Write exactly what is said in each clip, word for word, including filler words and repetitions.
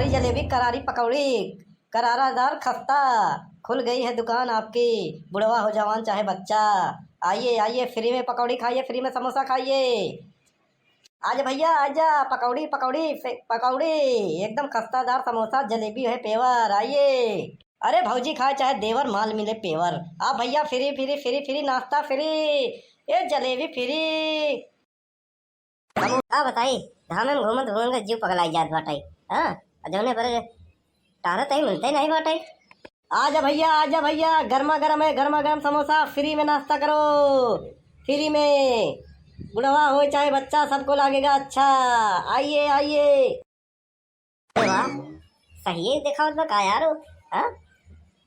जलेबी, करारी पकौड़ी, करारादार खस्ता, खुल गई है दुकान आपकी। बुढ़वा हो जवान चाहे बच्चा, आइए, आइए, फ्री में पकौड़ी खाइए, फ्री में समोसा खाइए। आजा भैया, आजा, पकौड़ी, पकौड़ी, फे-, पकौड़ी, एकदम खस्तादार समोसा, जलेबी है पेवर, आइए। अरे भौजी खाए चाहे देवर, माल मिले पेवर। आ भैया, फ्री, फ्री, फ्री, फ्री, नाश्ता फ्री, ए जलेबी फ्री। हम का बताई, घामे में घूमत घूमत के जीव पगलाई जात बाटे। हाँ, आ जौने पर टहरत ही मिलते नहीं बाटे। आजा भैया, आजा भैया, गर्मा गर्म है, गर्मा गर्म समोसा, फ्री में नाश्ता करो, फ्री में। बुढ़वा हो चाहे बच्चा, सबको लागेगा अच्छा। आइए, आइए। अरे वाह, सही है, देखावत बा का यार? हाँ,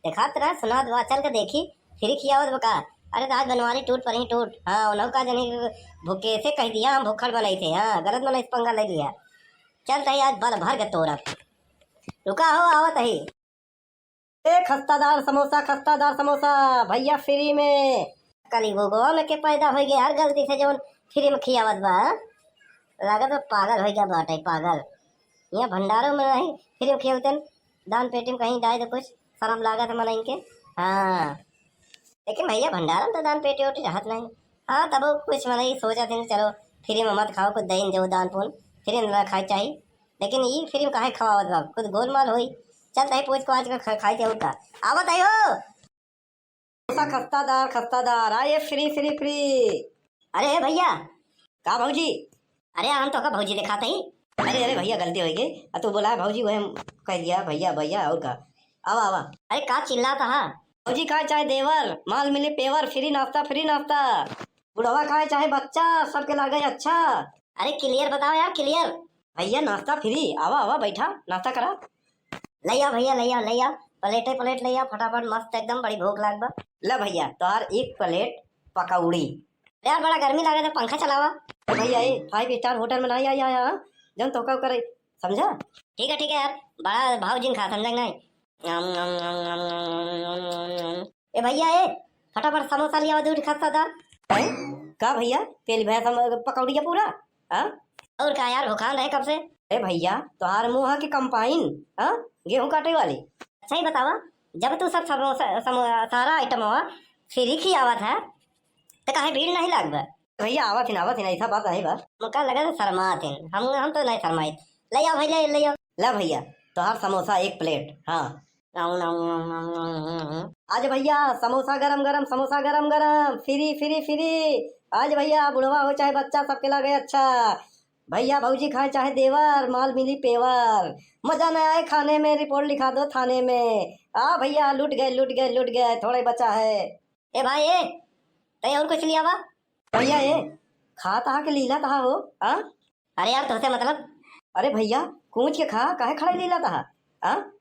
देखात रहा, सुनात बा, चल के देखी, फ्री खियावत बा का? अरे तो आज बनवारी टूट पर ही टूट। हाँ, उन्हों का जनी भूखे से कह दिया, हम भूखड़ बनाई थे। हाँ, गलत बनाई, पंगा ले लिया। चल तही आज बल भर के तोरब। रुका हो, आवत ही। ए खस्तादार समोसा, खस्तादार समोसा, भैया फ्री में। कली गोगवा में के पैदा हो गया यार, गलती से जौन फ्री में खियावत बा। लागत बा पागल हो गया बाटे, पागल। यहाँ भंडारों में नहीं, फ्री में खियावतन, दान पेटी में कहीं डाल दे कुछ, शर्म लागत है मनइन के। हाँ, लेकिन भैया भंडारन तो दान पेटी ओटी रहत नहीं। हाँ, तब कुछ मनई सोचत हैं, चलो फ्री में मत खाओ, कुछ दइन जो दान पुन, फ्री में ना खाए चाहिए। लेकिन ई फ्री में काहे खवावत बा, कुछ गोलमाल होई। चल तही पूछ को आज का खा-, खाई के उठा। आवत आई हो। खस्ता, खस्तादार, खस्तादार, आइए फ्री, फ्री, फ्री। अरे ए भैया। का भौजी? अरे हम तो का भौजी दिखाते ही। अरे, अरे भैया, गलती हो गई। आ तू बोला है भौजी, वही कह दिया भैया, भैया, और का? आवा, आवा। अरे का चिल्लात हा? भौजी का चाहे देवर, माल मिले पेवर, फ्री नाश्ता, फ्री नाश्ता। बुढ़वा खाए चाहे बच्चा, सबके लागे अच्छा। अरे क्लियर बताओ यार, क्लियर। भैया नाश्ता फ्री, आवा, आवा, बैठा, नाश्ता करा। ले आओ भैया, ले आओ, ले आओ, प्लेटे प्लेट ले आओ फटाफट, मस्त एकदम, बड़ी भूख लाग बा। ले भैया, तोहार एक प्लेट पकौड़ी। यार बड़ा गर्मी लागत है, पंखा चलावा। ए भैया, ए फाइव स्टार होटल में नहीं आया, आया, हाँ? जौन तोहका करे, समझा? ठीक है, ठीक है यार, बड़ा भाव जिन खा, समझा कि नहीं? ए भैया, ए फटाफट समोसा लियावा, दू ठे खस्ता दार। हैं? का भैया, तेल भैया सम-, पकौड़िया पूरा? हाँ? और का यार, भुखान रहे कब से। ए भैया, तोहार मुँह के कंपाइन, हाँ? गेहूं काटे वाली। अच्छा ही बतावा, जब तू सब समोसा, समो-, सारा आइटम हुआ फ्री खियावत है, तो काहे भीड़ नहीं लागबा? भैया, आवत ही ना, आवत ही ना, ऐसा बात नहीं बा। हमका लगा था शर्मात हैं, हम, हम तो नहीं शर्माइत। ले आओ भैया, ले आओ। ला भैया, तोहार समोसा एक प्लेट। हाँ। आज भैया, समोसा गरम गरम, समोसा गरम गरम, फ्री, फ्री, फ्री। आज भैया, बुढ़वा हो चाहे बच्चा, सबके लागे अच्छा। भैया, भौजी खाए चाहे देवर, माल मिली पेवर। मजा न आए खाने में, रिपोर्ट लिखा दो थाने में। आ भैया, लूट गए, लूट गए, लूट गए, थोड़े बचा है। ए भाई, ए, तई और कुछ लियावा? भैया, ए, खात हा के लीला तहा हो, हाँ? अरे यार, तोहसे मतलब? अरे भैया, कूच के खा, काहे खड़े लीला तहा, हाँ?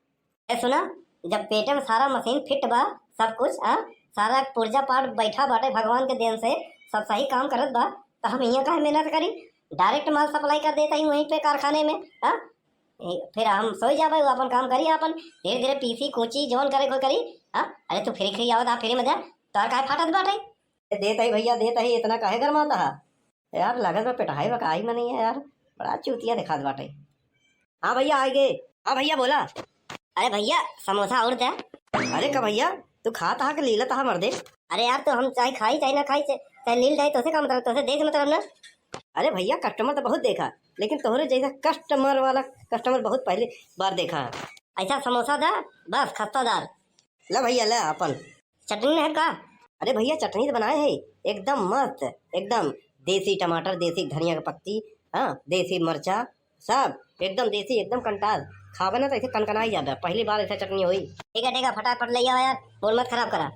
ए सुना, जब पेटे में सारा मशीन फिट बा, सब कुछ, हाँ, सारा पुर्जा पार्ट बैठा बाटे भगवान के देन से, सब सही काम करत बा, तो हम हियाँ काहे मेहनत करी? डायरेक्ट माल सप्लाई कर देता ही वहीं पे कारखाने में, हाँ? ए, फिर हम सोई जाबे, वो अपन काम करी, अपन धीरे धीरे पीसी, कूची, जौन करे कोई करी, हाँ? अरे तू फ्री फ्री आवत, आ फ्री में दे, तोहर काहे फाटत बाटे? ए, देत ही भैया, देत ही, इतना काहे गरमाता है? यार, लागत बा पेटहाई बा, काई में नहीं है यार, बड़ा चूतिया दिखात बाटे। हाँ भैया, आ गए। हाँ भैया, बोला। अरे भैया, समोसा और दे। अरे का भैया, तू खात हा के लीलत हा मर्दे? अरे यार, तो हम चाहे खाई, चाहे ना खाई, चाहे, चाहे लील जाए, तोसे का मतलब, तोसे देश मतलब ना। अरे भैया, कस्टमर तो बहुत देखा, लेकिन तोहरे जैसा कस्टमर वाला कस्टमर बहुत पहली बार देखा है। ऐसा समोसा दे, बस खस्तादार। ला भैया, ला अपन। चटनी है का? अरे भैया, चटनी तो बनाए है, एकदम मस्त, एकदम देसी टमाटर, देसी धनिया के पत्ती, हाँ, देसी मरचा, सब एकदम देसी, एकदम कंटास। खावे ना तो ऐसे कनकनाई जाबे, पहली बार ऐसा चटनी हुई। ठीक है, ठीक है, फटाफट ले आओ यार, मूड मत खराब करा।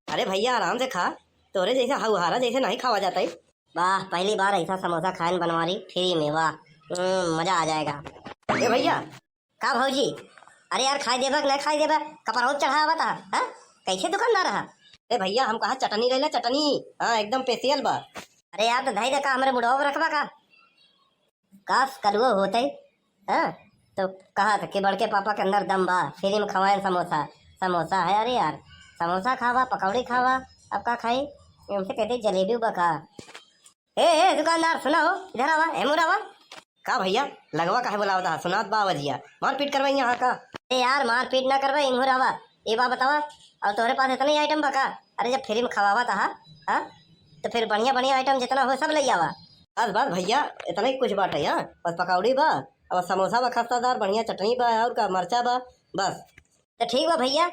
अरे भैया, आराम से खा, तोरे जैसे हौहारा जैसे नहीं खावा जाता है। वाह, पहली बार ऐसा समोसा खाए बनवारी फ्री में, वाह, हम्म, मजा आ जाएगा। ए भैया, का भौजी? अरे यार, खाई देबा कि नहीं खाई देबा? कपरौत चढ़ावत हा, हाँ? कैसे दुकानदार हा? ए भैया, हम कहा चटनी ले ला, चटनी। हाँ, एकदम स्पेशल बा। अरे यार, तो धई दे का, हमरे मुड़वा पे रखबा का? काश कलुओ होते, हाँ? तो कहा था कि बड़के पापा के अंदर दम बा, फ्री में खवाएं समोसा। समोसा है, अरे यार, समोसा खावा, पकौड़ी खावा, अब का खाई? हमसे कहते जलेबी बा का? ए, ए, दुकानदार, सुना हो, इधर आवा, ए, मुड़ा आवा। का भइया, लगवा काहे बुलावत हा? सुनात बा आवाजिया, मारपीट करवाई यहाँ का? ए यार, मारपीट ना करवाई, इन्हू रहवा। ए बा बतावा, और तोहरे पास इतना ही आइटम बा का? अरे, जब फ्री में खवावत हा, हाँ, तो फिर बढ़िया बढ़िया आइटम जितना हो सब ले आवा। बस बस भइया, इतना ही कुछ बाटे, हाँ, बस पकौड़ी बा, अब समोसा बा खस्तादार, बढ़िया चटनी बा, और का, मरचा बा, बस। तो ठीक बा भइया,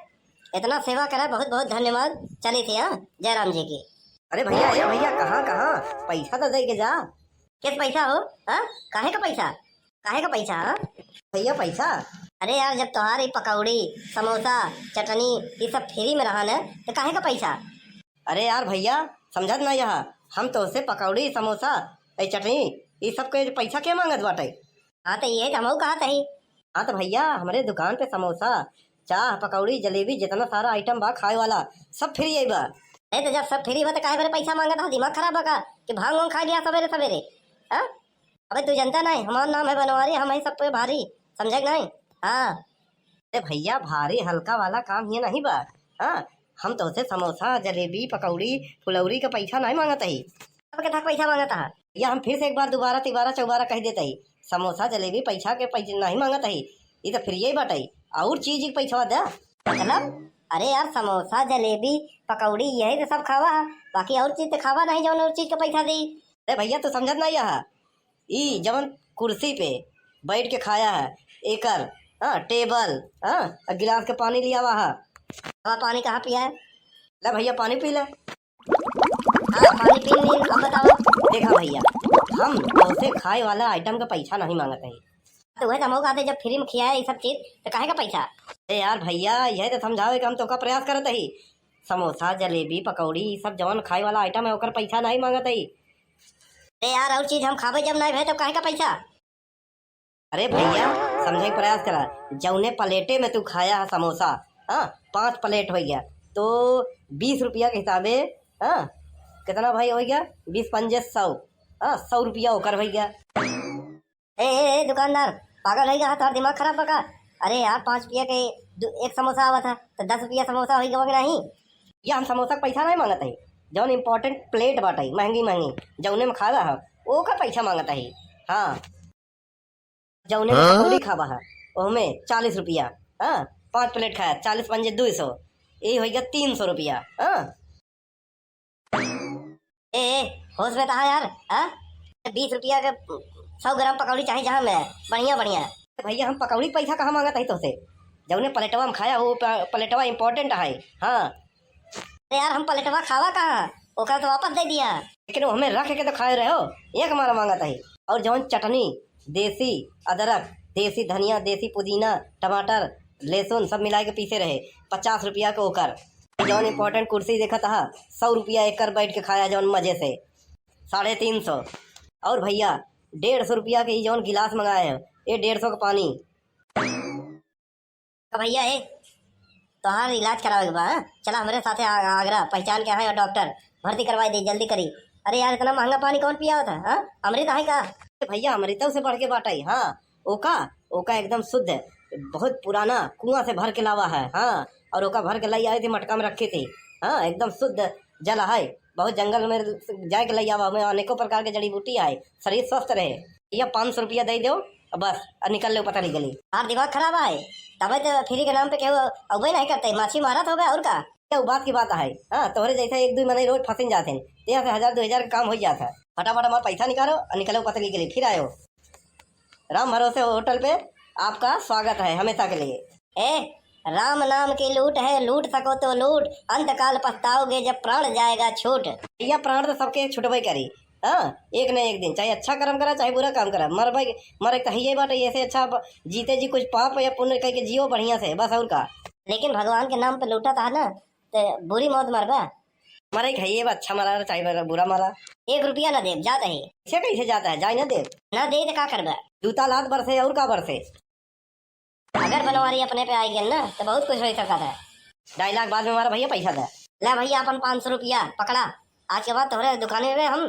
इतना सेवा करा, बहुत बहुत धन्यवाद। चली थी, हाँ, जय राम जी की। अरे भइया, ए भइया, कहाँ, कहाँ? पैसा तो दे के जा। किस पैसा हो? हाँ? काहे का पैसा? काहे का पैसा, हाँ? भइया, पैसा? अरे यार, जब तोहार ई पकौड़ी, समोसा, चटनी, ई सब फ्री में रहा न, तो काहे का पैसा? अरे यार भइया, समझत ना यह, हम तोहसे पकौड़ी, समोसा, ए चटनी, ई सब के पैसा के मांगत बाटे? हाँ, तो यही तो हमहू कहत हई। हाँ, तो भइया, हमरे दुकान पे समोसा, चाह, पकौड़ी, जलेबी, जितना सारा आइटम बा खाए वाला, सब फ्री ही बा। अरे, तो जब सब फ्री बा, तो काहे बरे पैसा मांगत हा? दिमाग खराब बा का? कि भांग वांग खा लिया सबेरे सबेरे? हाँ? अबे, तू जनता नहीं, हमार नाम है बनवारी, हम है सब पे भारी, समझे कि नहीं? हाँ। अरे भइया, भारी हल्का वाला काम ये नहीं बा। हाँ, हम तोहसे समोसा, जलेबी, पकौड़ी, फुलौरी का पैसा नहीं मांगत हई। अब के तक पैसा मांगत हा? या हम फिर से एक बार दोबारा, तिबारा, चौबारा कह देत हई, समोसा, जलेबी, पैसा के पैसे नहीं मांगत हई, ई तो फ्री ही बाटे, और चीज के पैसा दे। मतलब? अरे यार, समोसा, जलेबी, पकौड़ी, यही तो सब खावा है, बाकी और चीज तो खावा नहीं, जौन और चीज का पैसा दी। अरे भइया, तू समझत नहीं यह, ई जवन कुर्सी पे बैठ के खाया है, एकर, हाँ, टेबल, हाँ, और गिलास के पानी लिया हुआ है। अब पानी कहाँ पिया है? ले भइया, पानी पी ले। हाँ, पानी पी ली, अब बताओ। देखा भइया, हम तोहसे खाए वाला आइटम का पैसा नहीं मांगत है। तो वह तो मौका आते, जब फ्री में खियाए ये सब चीज, तो काहे का पैसा? ए यार भइया, यह तो समझावे का हम तोका प्रयास करत ही। समोसा, जलेबी, पकौड़ी, ये सब जवन खाए वाला आइटम है, ओकर पैसा नहीं मांगत ही। ए यार, और चीज हम खाबे जब नहीं भए, तो काहे का पैसा? अरे भइया, समझे के प्रयास करा, जौने प्लेटे में तू खाया है समोसा, हाँ, पाँच प्लेट हो गया, तो बीस रुपया के हिसाबे, हाँ, कितना भाई हो गया? बीस पंजे सौ, हाँ, सौ रुपया ओकर हो गया। ए, ए, ए, दुकानदार, पागल हो गया, तोहार दिमाग खराब बा का? अरे यार, पाँच रुपया के दु-, एक समोसा आवा था, तो दस रुपया समोसा हो गया कि नहीं? या हम समोसा के पैसा नहीं मांगत है, जौन इम्पोर्टेंट प्लेट बाटे, महंगी महंगी, जौने में खावा है, ओकर पैसा मांगत है। हाँ, जौने में हाँ? पकौड़ी खावा है, ओहमे चालीस रुपया। हाँ, पाँच प्लेट खाया, चालीस पंजे दो सौ, यही हो गया तीन सौ रुपया। हाँ। ए, ए, होश में तो हाँ यार, हाँ? बीस रुपया के सौ ग्राम पकौड़ी चाहे जहाँ में, बढ़िया, बढ़िया। भइया, हम पकौड़ी पैसा कहाँ मांगत है तोसे? जौने प्लेटवा में खाया, वो प-, प्लेटवा इम्पोर्टेंट है। हाँ। अरे यार, हम प्लेटवा खावा कहाँ? ओकरा तो वापस दे दिया। लेकिन वो हमें रख के तो खाए रहे हो, एक मारा मांगत है। और जौन चटनी, देसी अदरक, देसी धनिया, देसी पुदीना, टमाटर, लहसुन सब मिला के पीसे रहे, पचास रुपया के ओकर। जौन इम्पोर्टेंट कुर्सी देखत हा, सौ रुपया एकर बैठ के खाया जौन मजे से, साढ़े तीन सौ। और भइया, डेढ़ सौ रुपया के ई जौन गिलास मंगाए हैं, ये डेढ़ सौ के पानी। तो भइया, ए, तोहार इलाज करावे के बा, हाँ? चला हमरे साथे आ-, आगरा, पहचान के है डॉक्टर, भर्ती करवाई दे, जल्दी करी। अरे यार, इतना महंगा पानी कौन पियावत है, हाँ? अमृत है का? ए भइया, अमृतौ से बढ़ के बाटे, हाँ। ओका, ओका एकदम शुद्ध, बहुत पुराना कुआं से भर के लावा है, हाँ, और ओका भर के लाई आई थी, मटका में रखी थी, हाँ, एकदम शुद्ध जल है, बहुत जंगल में जाए के लाई आवा, हमें अनेकों प्रकार के जड़ी बूटी है, शरीर स्वस्थ रहे। या पाँच सौ रुपया दे दो, बस, और निकल लो, पता नहीं गली। यार, दिमाग खराब है, तबे तो फ्री के नाम पे केहू अउबे नहीं करते, माछी मारत होबे और का। ये बात की बात है, हाँ, तोहरे जैसा एक दो मनई रोज फंसिन जाते हैं, तो यहाँ से हजार दो हजार का काम हो जाता है। फटाफट हमारा पैसा निकालो और निकलो, पता नहीं गली, फिर आयो। राम भरोसे होटल पे आपका स्वागत है हमेशा के लिए। ए, राम नाम की लूट है, लूट सको तो लूट, अंत काल पछताओगे जब प्राण जाएगा छूट। भइया, प्राण तो सबके छुटबे करी, हाँ, एक न एक दिन, चाहे अच्छा कर्म करा, चाहे बुरा काम करा, मरबे, मरे तो हइये बाटे, ऐसे अच्छा ब-, जीते जी कुछ पाप या पुण्य करके जियो बढ़िया से, बस और का। लेकिन भगवान के नाम पे लूटत हा ना, तो बुरी मौत मरबा। मरे के हइये बा, अच्छा मरा चाहे बुरा, बुरा मरा। एक रुपया ना देब, जात है। ऐसे कैसे जाता है, जाए ना देब। ना दे तो का करबा? जूता लात बरसे और का बरसे। अगर बनवारी अपने पे आई गई ना, तो बहुत कुछ हो सकता है। ढाई लाख बाद में हमारा भइया पैसा दे। ले भइया, अपन पाँच सौ रुपया पकड़ा, आज के बाद तोहरे दुकाने में हम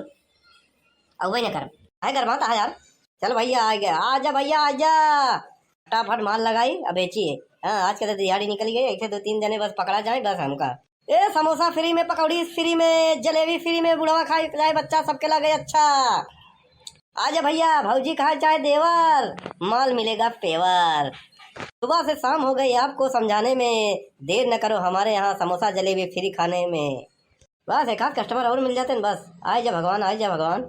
अउबे न करब। है गरमात है यार। चल भइया, आ गया, आजा भइया, आजा। फटाफट माल लगाई, अब बेचिए। हाँ, आज के तो दिहाड़ी निकल गई, ऐसे दो तीन जने बस पकड़ा जाए, बस हमका। ए, समोसा फ्री में, पकौड़ी फ्री में, जलेबी फ्री में, बुढ़वा खाए जाए, बच्चा सबके लगे अच्छा। आजा भैया, भौजी कहा चाहे देवर, माल मिलेगा पेवर। सुबह से शाम हो गई आपको समझाने में, देर न करो हमारे यहाँ समोसा जलेबी फ्री खाने में। बस एक आध कस्टमर और मिल जाते हैं, बस आए जा भगवान, आए जा भगवान।